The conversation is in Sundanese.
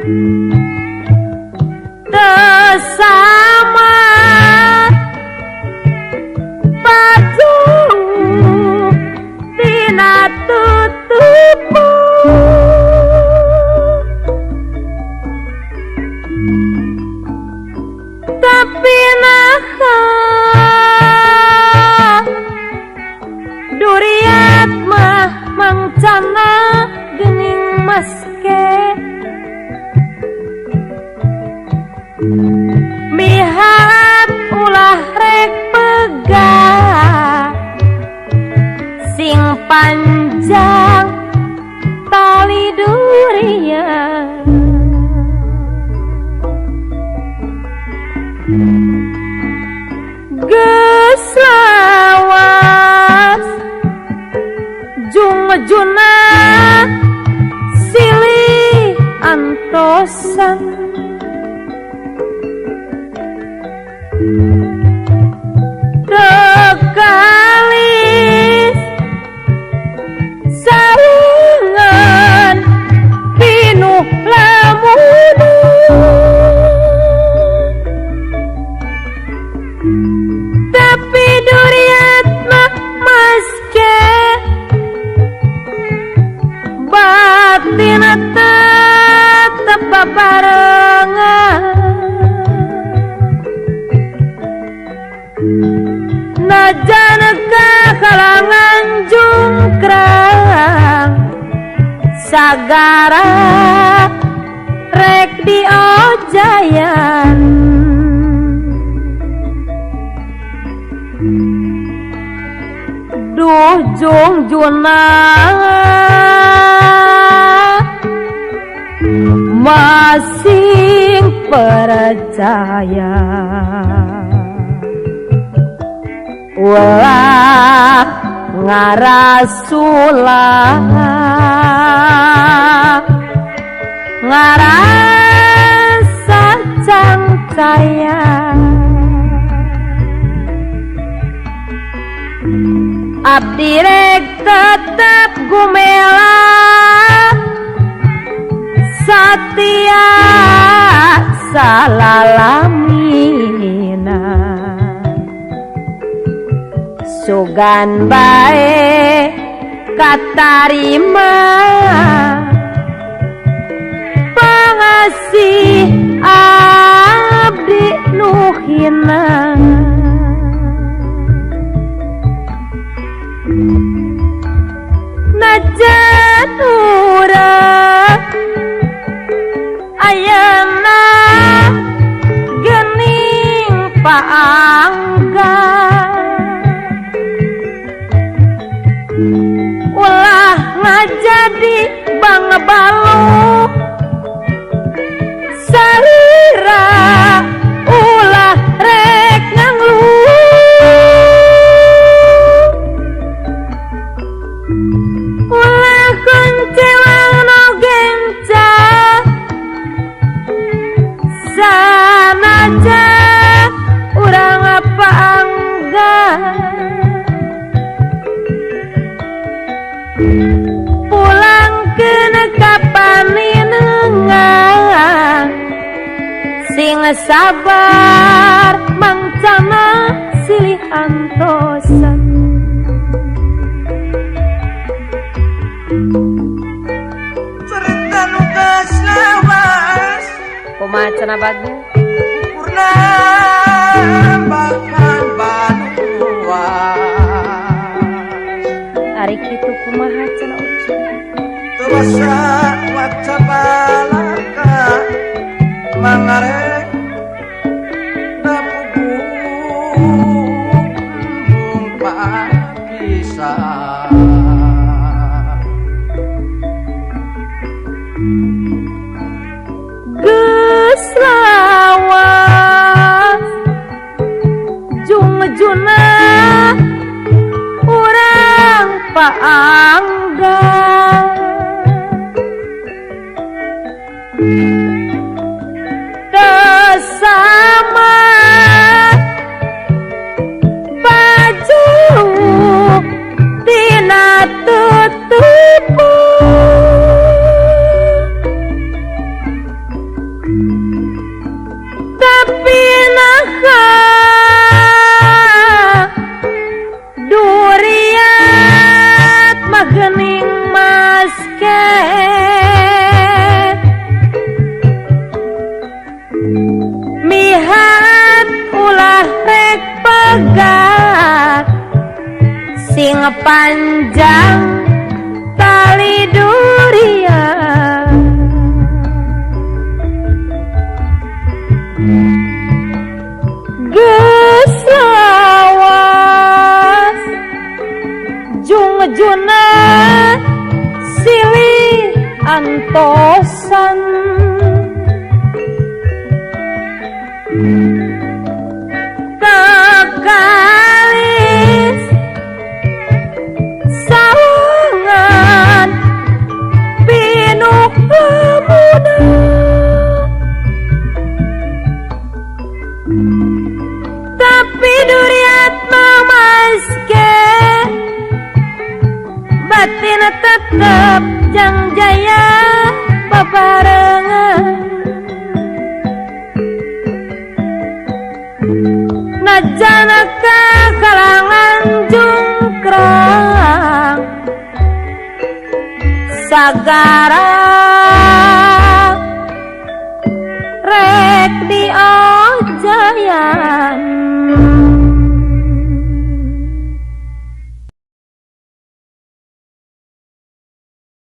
Teu sama baju tina tutupu tapi naha duriat mah mangcana geuning maske miharap ulah rek pegah sing panjang tali durian geus lawas jungjuna silih antosan teu kalis sarengan pinuh lamunan tapi duriat mah maske batin tetep babarengan najan kahalangan jungkrang sagara rek diojayan duh jungjuna masing percaya ulah ngarasulah ngarasa cangcaya abdi rek tetep gumela satia salalamina sugan bae katarima pangasih abdi nu hina najan urang ayeuna geuning paangga ulah ngajadi bangbalu salira ulah rek nganglu ulah koncewang no genca sanajan urang paangga pulang ka paninengan sing sabar mangcana silih antosan. Cerita nu geus lawas kumaha cenah bagu purna bahkan banuas ari kitu kumaha cenah ucu teu waca balaka mangarek napugung papisah geus lawas jungjuna urang paangga teu sama baju tina tutupu Panjang panjang tali durian geus lawas jungjuna silih antosan kakalis sawangan pinuh pemuda tapi duriat mamaske batin tetep jang jaya babarengan najana kakalangan jungkrang sagara rek diojayan.